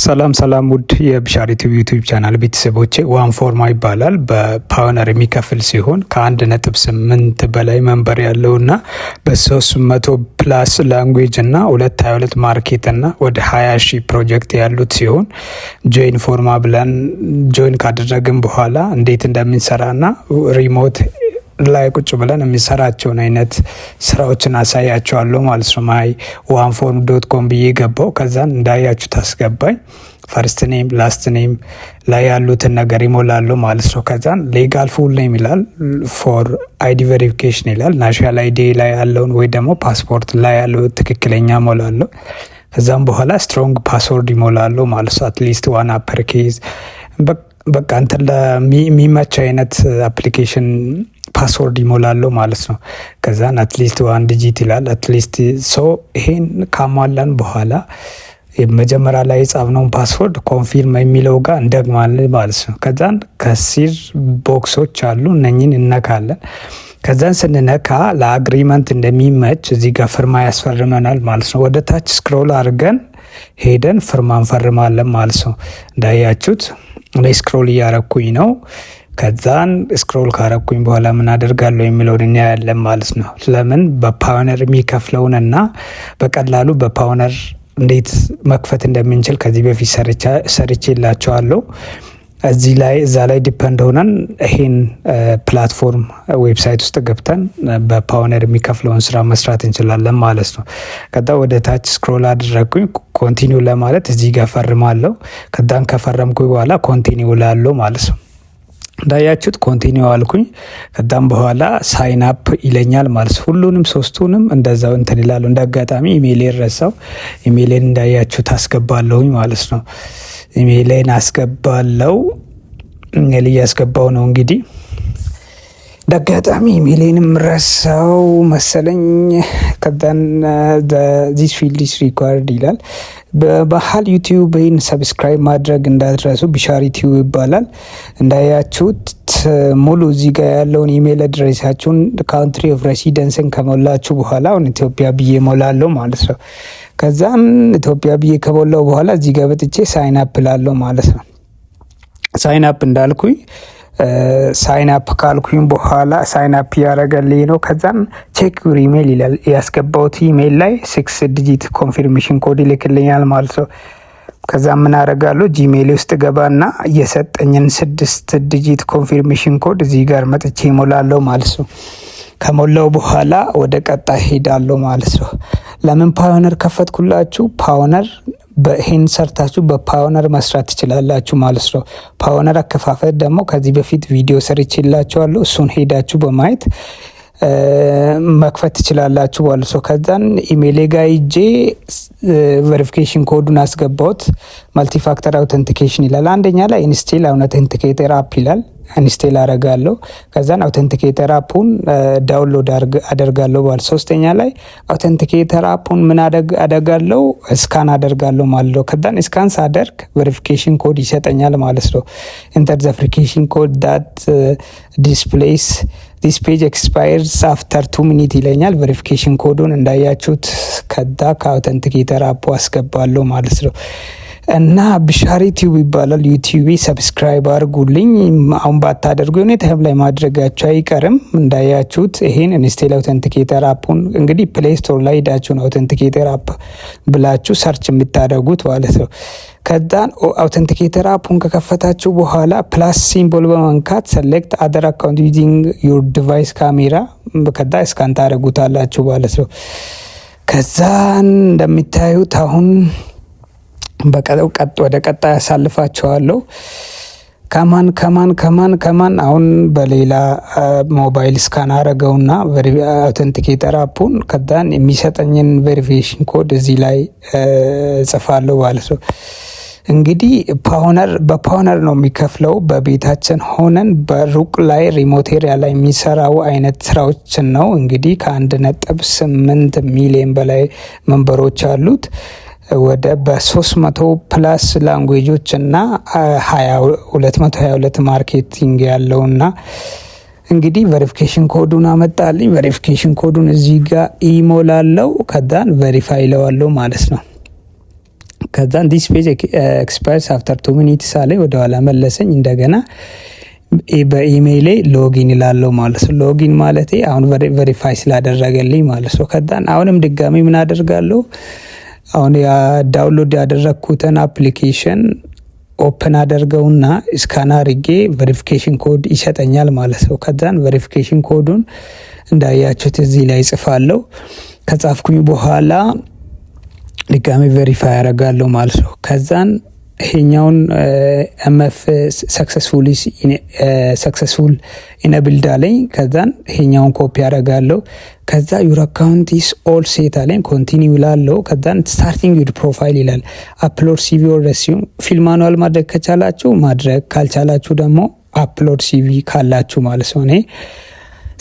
ሰላም ሰላም ውድ የብሻር ዩቲዩብ YouTube channel ቤተሰቦቼ፣ OneForma ይባላል። በ Payoneer የሚከፍል ሲሆን ከ1.8 በላይ member ያለው እና በ300 plus language እና 222 market እና ወደ 20 ሺህ ፕሮጀክት ያሉት ሲሆን join ፎርማ ብለን join ካደረግን በኋላ እንዴት እንደምንሰራ እና remote ላይ ቁጭ ብለን የሚሰራቸውን አይነት ስራዎችን አሳያችኋለሁ ማለት ነው። My OneForm.com ብዬ ገባው። ከዛን እንዳያችሁ ታስገባኝ first name፣ last name ላይ ያሉትን ነገር ይሞላሉ ማለት ነው። ከዛን legal full name ይላል፣ for ID verification ይላል። National ID ላይ ያለውን ወይ ደግሞ ፓስፖርት ላይ ያለው ትክክለኛ ሞላለሁ። ከዛም በኋላ strong password ይሞላሉ ማለት ነው። At least one upper case፣ በቃ እንትን ለሚመች አይነት application password ይሞላሉ ማለት ነው። ከዛን at least one digit ይላል። At least so ይሄን ካሟላን በኋላ መጀመሪያ ላይ የጻፍነውን password confirm የሚለው ጋር እንደግማለን ማለት ነው። ከዛን ከስር box ኦች አሉ፣ እነኝን እነካለን። ከዛን ስንነካ ለ agreement እንደሚመች እዚህ ጋር ፍርማ ያስፈርመናል ማለት ነው። ወደ ታች scroll አድርገን ሄደን ፍርማ እንፈርማለን ማለት ነው። እንዳያችሁት እኔ scroll እያረኩኝ ነው። ከዛን scroll ካረኩኝ በኋላ ምን አደርጋለሁ የሚለውን እናያለን ማለት ነው። ለምን በ Payoneer የሚከፍለውንና በቀላሉ በ Payoneer እንዴት መክፈት እንደምንችል ከዚህ በፊት ሰርቼላችኋለሁ። እዚህ ላይ እዛ ላይ depend ሆነን ይሄን platform website ውስጥ ገብተን በ Payoneer የሚከፍለውን ስራ መስራት እንችላለን ማለት ነው። ከዛ ወደ ታች scroll አደረግኩኝ፣ continue ለማለት እዚህ ጋር ፈርማለሁ። ከዛን ከፈረምኩኝ በኋላ continue እላለሁ ማለት ነው። እንዳያችሁት continue አልኩኝ። ከዛም በኋላ sign up ይለኛል ማለት ሁሉንም ሶስቱንም እንደዛው እንትን ይላሉ። እንደ አጋጣሚ ኢሜይሌን ረሳው። ኢሜይሌን እንዳያችሁት አስገባለሁኝ ማለት ነው። ኢሜይሌን አስገባለው። ኢሜይል እያስገባው ነው እንግዲህ። እንደ አጋጣሚ ኢሜይሌንም ረሳው መሰለኝ። ከዛን "This field is required" ይላል። በባህል YouTubeን subscribe ማድረግ እንዳትረሱ። ቢሻር ዩቲዩብ ይባላል። እንዳያችሁት ሙሉ እዚህ ጋር ያለውን email address ኣችሁን፣ country of residence ን ከሞላችሁ በኋላ አሁን ኢትዮጵያ ብዬ ሞላለሁ ማለት ነው። ከዛም ኢትዮጵያ ብዬ ከሞላው በኋላ እዚህ ጋር መጥቼ sign up እላለሁ ማለት ነው። Sign up እንዳልኩኝ፣ sign up ካልኩኝ በኋላ sign up እያደረገልኝ ነው። ከዛም "Check your email" ይላል። ያስገባሁት ኢሜይል ላይ six digit confirmation code ይልክልኛል ማለት ነው። ከዛ ምን አደርጋለሁ? Gmail ውስጥ ገባና የሰጠኝን ስድስት digit confirmation code እዚህ ጋር መጥቼ እሞላለሁ ማለት ነው። ከሞላው በኋላ ወደ ቀጣይ ሄዳለሁ ማለት ነው። ለምን Payoneer ከፈትኩላችሁ? Payoneer በይሄን ሰርታችሁ በ Payoneer መስራት ትችላላችሁ ማለት ነው። Payoneer አከፋፈት ደግሞ ከዚህ በፊት ቪዲዮ ሰርቼላችኋለሁ። እሱን ሄዳችሁ በማየት መክፈት ትችላላችሁ ማለት ነው። ከዛን ኢሜይሌ ጋር ሂጄ verification code ኡን አስገባሁት። Multi factor authentication ይላል። አንደኛ ላይ install authenticator app ይላል። Install አረጋለሁ። ከዛን authenticator app ኡን download አደርጋለሁ ማለት። ሶስተኛ ላይ authenticator app ኡን ምን አደርጋለሁ? Scan አደርጋለሁ ማለት ነው። ከዛን scan ሳደርግ verification code ይሰጠኛል ማለት ነው። "Enter the verification code that displays. This page expires after 2 minute" ይለኛል። Verification code ኡን እንዳያችሁት ከዛ ከ authenticator app ኡ አስገባለሁ ማለት ነው። እና ብሻሪ ቲዩብ ይባላል YouTube። Subscribe አድርጉልኝ። አሁን ባታደርጉ የሆነ time ላይ ማድረጋችሁ አይቀርም። እንዳያችሁት ይሄን install authenticator app ኡን እንግዲህ Play Store ላይ ሄዳችሁ ነው authenticator app ብላችሁ search የምታደርጉት ማለት ነው። ከዛን authenticator app ኡን ከከፈታችሁ በኋላ plus symbol በመንካት select other account using your device camera፣ ከዛ scan ታደርጉታላችሁ ማለት ነው። ከዛን እንደሚታዩት አሁን ወደ ቀጣይ ያሳልፋችኋለሁ። ከማን ከማን ከማን ከማን አሁን በሌላ ሞባይል scan አረገውና authenticator app ኡን ከዛን የሚሰጠኝን verification code እዚህ ላይ እጽፋለሁ ማለት ነው። እንግዲህ Payoneer በ Payoneer ነው የሚከፍለው። በቤታችን ሆነን በሩቅ ላይ remote area ላይ የሚሰራው አይነት ስራዎችን ነው። እንግዲህ ከ1.8 ሚሊዮን በላይ member ኦች አሉት። ወደ በ300 plus language ኦች እና 222 marketing ያለውና እንግዲህ verification code ኡን አመጣልኝ። Verification code ኡን እዚህ ጋር ኢሞላለው፣ ከዛን verify ይለዋለሁ ማለት ነው። ከዛን "This page expires after 2 minutes" አለኝ። ወደኋላ መለሰኝ። እንደገና በኢሜይሌ login ይላለው ማለት ነው። Login ማለት አሁን verify ስላደረገልኝ ማለት ነው። ከዛን አሁንም ድጋሚ ምን አደርጋለሁ? አሁን download ያደረግኩትን application open አደርገውና scan አድርጌ verification code ይሰጠኛል ማለት ነው። ከዛን verification code ኡን እንዳያችሁት እዚህ ላይ ጽፋለሁ። ከጻፍኩኝ በኋላ ድጋሚ verify ያደርጋለሁ ማለት ነው። ከዛን ይሄኛውን MF successful enabled አለኝ። ከዛን ይሄኛውን ኮፒ ያደርጋለሁ። ከዛ "Your account is all set" አለኝ። Continue ይላለው። ከዛን "Starting your profile" ይላል። Upload CV or resume፣ fill manual ማድረግ ከቻላችሁ ማድረግ፣ ካልቻላችሁ ደግሞ upload CV ካላችሁ ማለት ነው። እኔ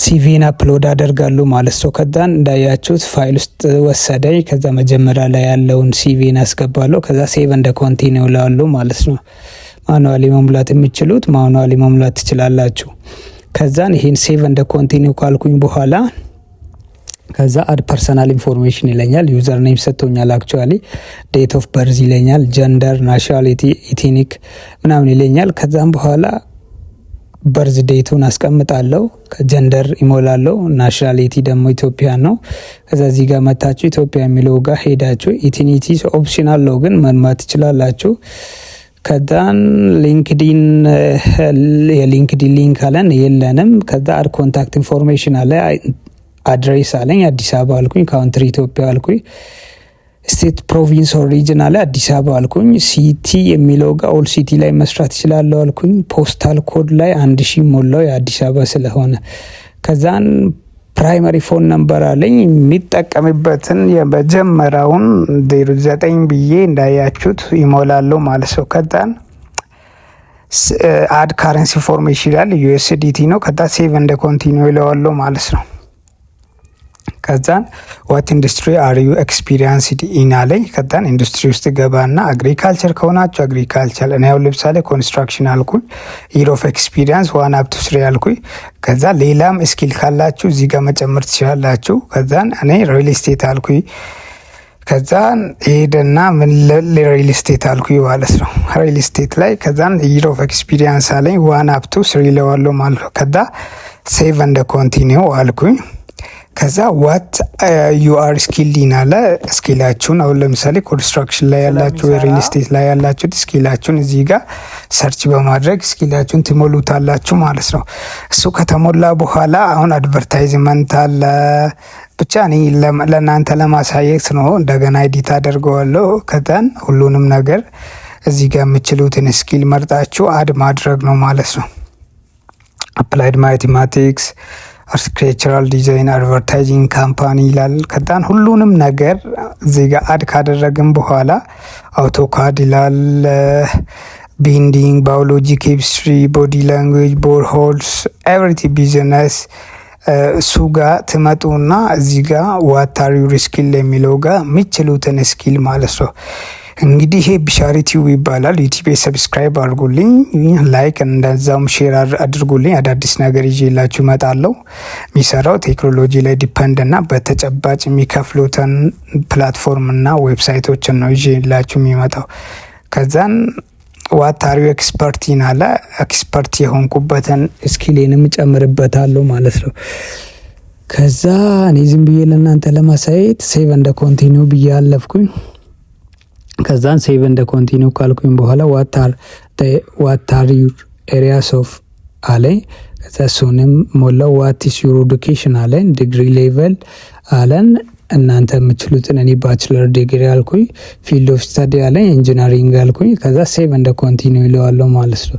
CV ን upload አደርጋለሁ ማለት ነው። ከዛን እንዳያችሁት ፋይል ውስጥ ወሰደኝ። ከዛ መጀመሪያ ላይ ያለውን CV ን አስገባለሁ። ከዛ save and continue እለዋለሁ ማለት ነው። Manually መሙላት የምትችሉት manually መሙላት ትችላላችሁ። ከዛን ይሄን save and continue ካልኩኝ በኋላ ከዛ add personal information ይለኛል። Username ሰጥቶኛል። Actually date of birth ይለኛል። Gender፣ nationality፣ ethnic ምናምን ይለኛል። ከዛም በኋላ birth date ኡን አስቀምጣለሁ። ከ gender ይሞላለሁ። Nationality ደግሞ ኢትዮጵያ ነው። ከዛ እዚህ ጋር መታችሁ ኢትዮጵያ የሚለው ጋር ሄዳችሁ ethnicity optional ነው ግን መሙላት ትችላላችሁ። ከዛን LinkedIn፣ የ LinkedIn link አለን የለንም። ከዛ add contact information አለ። Address አለኝ፣ አዲስ አበባ አልኩኝ። Country ኢትዮጵያ አልኩኝ። State, province or region አለ፣ አዲስ አበባ አልኩኝ። City የሚለው ጋር all city ላይ መስራት እችላለሁ አልኩኝ። Postal code ላይ 1000 ሞላው የአዲስ አበባ ስለሆነ። ከዛን primary phone number አለኝ፣ የሚጠቀምበትን የመጀመሪያውን 09 ብዬ እንዳያችሁት ይሞላለሁ ማለት ነው። ከዛን add currency information ይላል፣ USDT ነው። ከዛ save and continue ይለዋለሁ ማለት ነው። ከዛን "What industry are you experienced in" አለኝ። ከዛን ኢንዱስትሪ ውስጥ ገባና agriculture ከሆናችሁ agriculture፣ እኔ ያው ለምሳሌ construction አልኩኝ። Year of experience 1 up to 3 አልኩኝ። ከዛ ሌላም skill ካላችሁ እዚህ ጋር መጨመር ትችላላችሁ። ከዛን እኔ real estate አልኩኝ። ከዛን ሄደና ምን real estate አልኩኝ ማለት ነው። Real estate ላይ ከዛን year of experience አለኝ፣ 1 up to 3 ለዋለው ማለት ነው። ከዛ save and continue አልኩኝ። ከዛ "What you are skilled in" አለ። Skill ኣችሁን አሁን ለምሳሌ construction ላይ ያላችሁ፣ real estate ላይ ያላችሁት skill ኣችሁን እዚህ ጋር search በማድረግ skill ኣችሁን ትሞሉታላችሁ ማለት ነው። እሱ ከተሞላ በኋላ አሁን advertisement አለ። ብቻ እኔ ለእናንተ ለማሳየት ነው። እንደገና edit አደርገዋለሁ። ከዛን ሁሉንም ነገር እዚህ ጋር የምችሉትን skill መርጣችሁ add ማድረግ ነው ማለት ነው። Applied mathematics፣ architectural design፣ advertising company ይላል። ከዛን ሁሉንም ነገር እዚህ ጋር add ካደረግን በኋላ AutoCAD ይላል፣ binding፣ biology፣ chemistry፣ body language፣ boreholes፣ everything፣ business እሱ ጋር ትመጡና እዚህ ጋር "What are your skill" የሚለው ጋር የሚችሉትን skill ማለት ነው። እንግዲህ ይሄ ቢሻሪ ቲዩብ ይባላል። YouTube subscribe አድርጉልኝ፣ like እንደዛውም share አድርጉልኝ። አዳዲስ ነገር ይዤላችሁ እመጣለሁ። የሚሰራው ቴክኖሎጂ ላይ depend እና በተጨባጭ የሚከፍሉትን platform እና website ኦችን ነው ይዤላችሁ የሚመጣው። ከዛን "What are you expert in" አለ። Expert የሆንኩበትን skill ኤንም እጨምርበታለሁ ማለት ነው። ከዛ እኔ ዝም ብዬ ለእናንተ ለማሳየት save and continue ብዬ አለፍኩኝ። ከዛን save and continue ካልኩኝ በኋላ "What are your areas of" አለኝ። ከዛ እሱንም ሞላው። "What is your education" አለኝ። Degree level አለን። እናንተ የምትችሉትን፣ እኔ bachelor degree አልኩኝ። Field of study አለኝ፣ engineering አልኩኝ። ከዛ save and continue ይለዋለሁ ማለት ነው።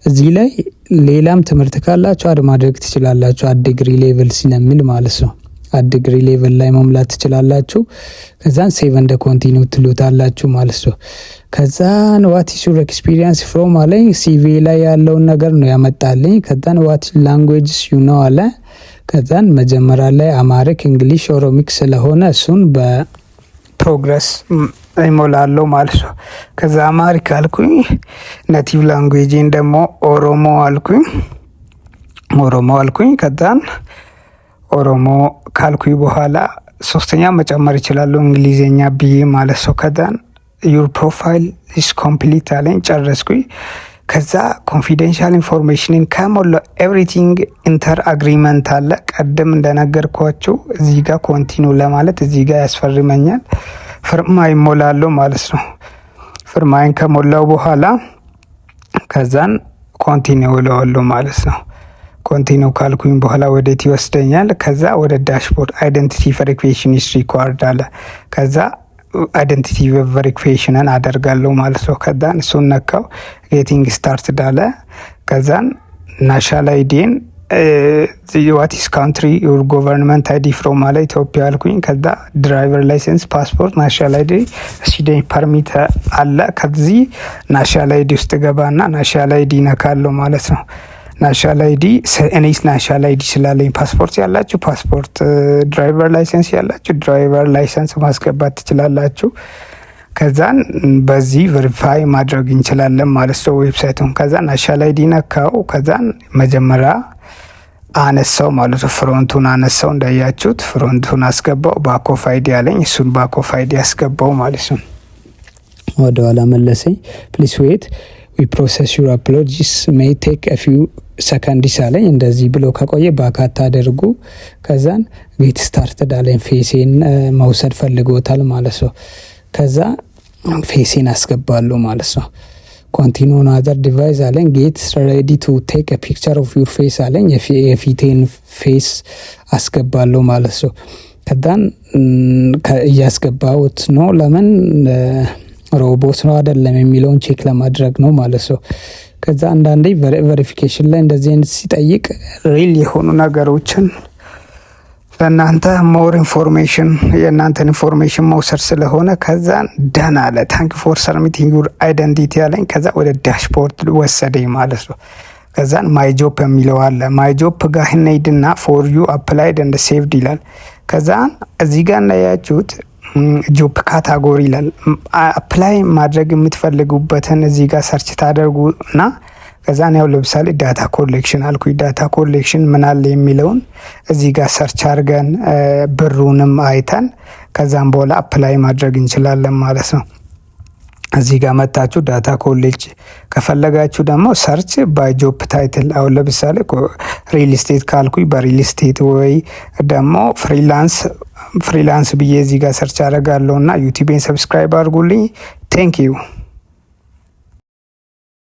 እዚህ ላይ ሌላም ትምህርት ካላችሁ add ማድረግ ትችላላችሁ። Add degree level ስለሚል ማለት ነው። Add degree level ላይ መሙላት ትችላላችሁ። ከዛን save and continue ትሉታላችሁ ማለት ነው። ከዛን "What is your experience from" አለኝ። CV ላይ ያለውን ነገር ነው ያመጣልኝ። ከዛን "What languages you know" አለ። ከዛን መጀመሪያ ላይ Amharic፣ English፣ Oromic ስለሆነ እሱን በ progress ይሞላለው ማለት ነው። ከዛ Amharic አልኩኝ። Native language ን ደግሞ ኦሮሞ አልኩኝ። ኦሮሞ አልኩኝ። ከዛን ኦሮሞ ካልኩኝ በኋላ ሶስተኛ መጨመር ይችላለሁ እንግሊዝኛ ብዬ ማለት ነው። ከዛን Your profile is complete አለኝ። ጨረስኩኝ። ከዛ confidential information ን ከሞላው everything enter agreement አለ። ቀደም እንደነገርኳችሁ እዚህ ጋር continue ለማለት እዚህ ጋር ያስፈርመኛል። ፍርማ ይሞላለሁ ማለት ነው። ፍርማዬን ከሞላው በኋላ ከዛን continue እለዋለሁ ማለት ነው። Continue ካልኩኝ በኋላ ወዴት ይወስደኛል? ከዛ ወደ dashboard identity verification is required አለ። ከዛ identity verification ን አደርጋለሁ ማለት ነው። ከዛን እሱን ነካው፣ getting started አለ። ከዛን national ID ን what is country your government ID from አለ፣ ኢትዮጵያ አልኩኝ። ከዛ driver license፣ passport፣ national ID፣ resident permit አለ። ከዚህ national ID ውስጥ ገባና national ID ነካለው ማለት ነው። National ID እኔ national ID ስላለኝ ፓስፖርት ያላችሁ ፓስፖርት፣ driver license ያላችሁ driver license ማስገባት ትችላላችሁ። ከዛን በዚህ verify ማድረግ እንችላለን ማለት ነው website ኡን። ከዛን national ID ነካው። ከዛን መጀመሪያ አነሳው ማለት ነው። Front ኡን አነሳው፣ እንዳያችሁት front ኡን አስገባው። Back of ID አለኝ። እሱን back of ID አስገባው ማለት ነው። ወደኋላ መለሰኝ። Please wait, we process your upload, this may take a few seconds አለኝ። እንደዚህ ብሎ ከቆየ back አታደርጉ። ከዛን get started አለኝ። Face ኤን መውሰድ ፈልጎታል ማለት ነው። ከዛ face ኤን አስገባለሁ ማለት ነው። Continue on other device አለኝ። Get ready to take picture of your face አለኝ። የፊቴን face አስገባለሁ ማለት ነው። ከዛን እያስገባሁት ነው። ለምን ሮቦት ነው አይደለም የሚለውን check ለማድረግ ነው ማለት ነው። ከዛ አንዳንዴ verification ላይ እንደዚህ አይነት ሲጠይቅ real የሆኑ ነገሮችን ለእናንተ more information የእናንተን information መውሰድ ስለሆነ ከዛን done አለ። Thank for submitting your identity አለኝ። ከዛ ወደ dashboard ወሰደኝ ማለት ነው። ከዛን my job የሚለው አለ። My job ጋር እንሄድና for you applied and saved ይላል። ከዛን እዚህ ጋር እንዳያችሁት job category ይላል። Apply ማድረግ የምትፈልጉበትን እዚህ ጋር search ታደርጉ እና ከዛን ያው ለምሳሌ data collection አልኩኝ። Data collection ምን አለ የሚለውን እዚህ ጋር search አድርገን ብሩንም አይተን ከዛም በኋላ apply ማድረግ እንችላለን ማለት ነው። እዚህ ጋር መታችሁ data collect ከፈለጋችሁ ደግሞ search by job title፣ አሁን ለምሳሌ real estate ካልኩኝ በ real estate ወይ ደግሞ freelance ብዬ እዚህ ጋር search አደርጋለሁ እና YouTube ኤን subscribe አድርጉልኝ። Thank you.